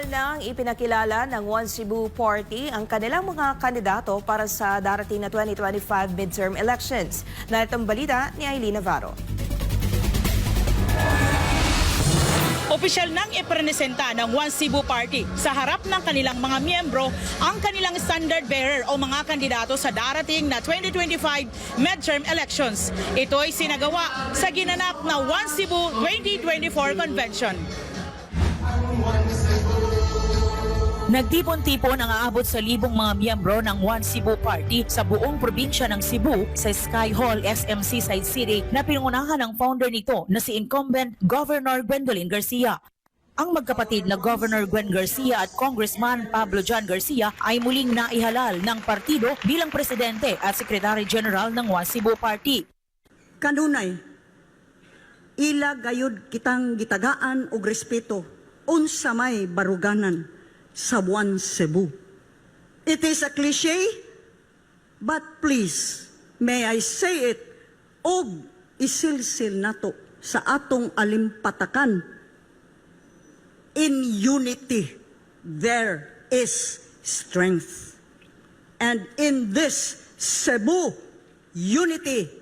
Formal nang ipinakilala ng One Cebu Party ang kanilang mga kandidato para sa darating na 2025 midterm elections. Narito ang balita ni Eileen Navarro. Opisyal nang ipresenta ng One Cebu Party sa harap ng kanilang mga miyembro ang kanilang standard bearer o mga kandidato sa darating na 2025 midterm elections. Ito ay sinagawa sa ginanap na One Cebu 2024 Convention. Nagtipon-tipon ang aabot sa libong mga miyembro ng One Cebu Party sa buong probinsya ng Cebu sa Sky Hall, SM Seaside City na pinangunahan ng founder nito na si incumbent Governor Gwendolyn Garcia. Ang magkapatid na Governor Gwen Garcia at Congressman Pablo John Garcia ay muling naihalal ng partido bilang presidente at secretary general ng One Cebu Party. Kanunay, ila gayud kitang gitagaan og respeto unsa may baruganan sa One Cebu. It is a cliche, but please, may I say it, og isilsil nato sa atong alimpatakan. In unity, there is strength. And in this Cebu unity,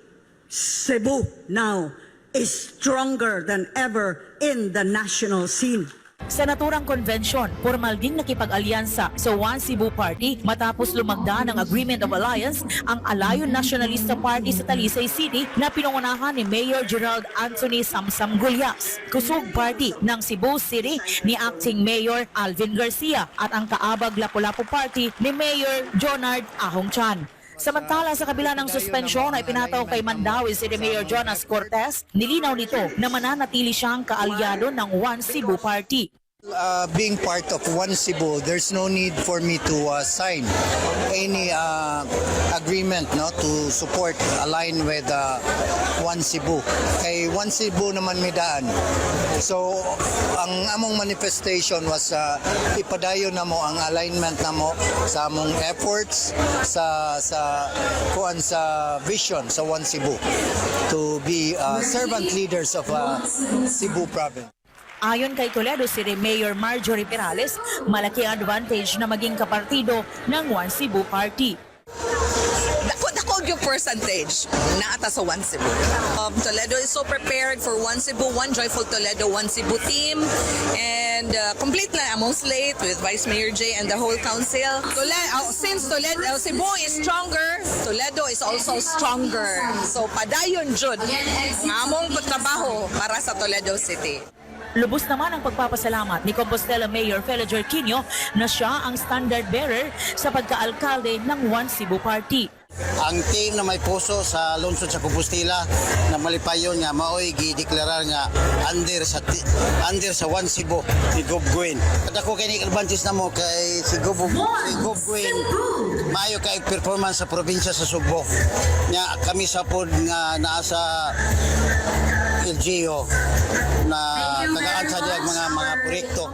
Cebu now is stronger than ever in the national scene. Sa naturang convention, formal ding nakipag-alyansa sa One Cebu Party matapos lumagda ng Agreement of Alliance ang Alayon Nacionalista Party sa Talisay City na pinangunahan ni Mayor Gerald Anthony Samsam Gullas, Kusog Party ng Cebu City ni Acting Mayor Alvin Garcia at ang Kaabag Lapu-Lapu Party ni Mayor Jonard Ahong Chan. Samantala, sa kabila ng suspensyon ay pinataw kay Mandaue City Mayor Jonas Cortez, nilinaw nito na mananatili siyang kaalyado ng One Cebu Party. Being part of One Cebu, there's no need for me to sign any agreement, no, to support, align with One Cebu. Kay One Cebu naman mi daan. So ang among manifestation was ipadayon namo ang alignment namo sa among efforts sa kuan, sa vision sa One Cebu to be servant leaders of Cebu province. Ayon kay Toledo City Mayor Marjorie Perales, malaki ang advantage na maging kapartido ng One Cebu Party. Dako dako yung percentage naa ta sa One Cebu. Toledo is so prepared for One Cebu, One Joyful Toledo, One Cebu team. And complete na among slate with Vice Mayor Jay and the whole council. Toledo, since Toledo, Cebu is stronger, Toledo is also stronger. So padayon jud ang among trabaho para sa Toledo City. Lubos naman ang pagpapasalamat ni Compostela Mayor Feliger Quinio na siya ang standard bearer sa pagkaalkalde ng One Cebu Party. Ang team na may puso sa lungsod sa Compostela na malipayon nga maoy gideklarar nga under sa One Cebu ni Gov Gwen. Dako kay ni advantage namo kay si Gov Gwen maayo kay performance sa probinsya sa Sugbo. Nya kami sa pod nga naa sa LGU na tagaan sa diya mga proyekto.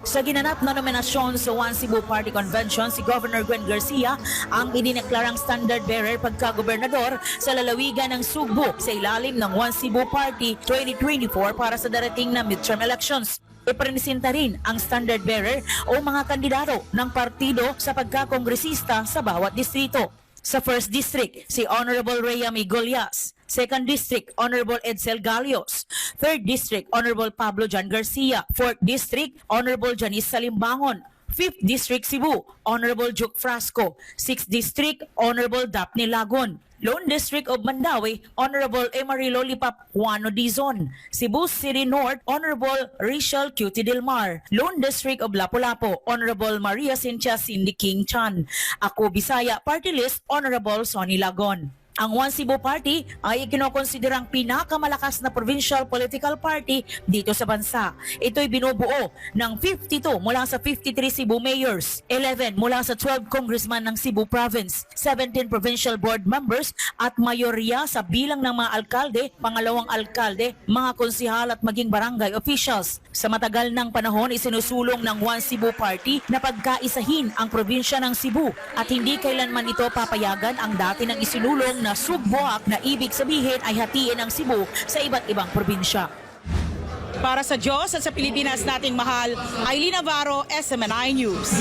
Sa ginanap na nominasyon sa One Cebu Party Convention, si Governor Gwen Garcia ang idineklarang standard bearer pagka-gobernador sa lalawigan ng Sugbo sa ilalim ng One Cebu Party 2024 para sa darating na midterm elections. Ipresenta rin ang standard bearer o mga kandidato ng partido sa pagkakongresista sa bawat distrito. Sa 1st District, si Honorable Rhea Migolias. 2nd District, Honorable Edsel Galios. 3rd District, Honorable Pablo John Garcia. 4th District, Honorable Janice Salimbangon. 5th District Cebu, Honorable Juke Frasco. 6th District, Honorable Daphne Lagon. Lone District of Mandaue, Honorable Emery Lollipop Juano Dizon. Cebu City North, Honorable Rachel Cutie Del Mar. Lone District of Lapu-Lapu, Honorable Maria Cynthia Cindy King Chan. Ako Bisaya Party List, Honorable Sonny Lagon. Ang One Cebu Party ay ikinokonsiderang pinakamalakas na provincial political party dito sa bansa. Ito'y binubuo ng 52 mula sa 53 Cebu mayors, 11 mula sa 12 congressman ng Cebu Province, 17 provincial board members at mayorya sa bilang ng mga alkalde, pangalawang alkalde, mga konsihal at maging barangay officials. Sa matagal ng panahon, isinusulong ng One Cebu Party na pagkaisahin ang probinsya ng Cebu at hindi kailanman ito papayagan ang dati ng isinulong na Sugbo Act na ibig sabihin ay hatiin ang Cebu sa iba't ibang probinsya. Para sa Diyos at sa Pilipinas nating mahal, Eileen Navarro, SMNI News.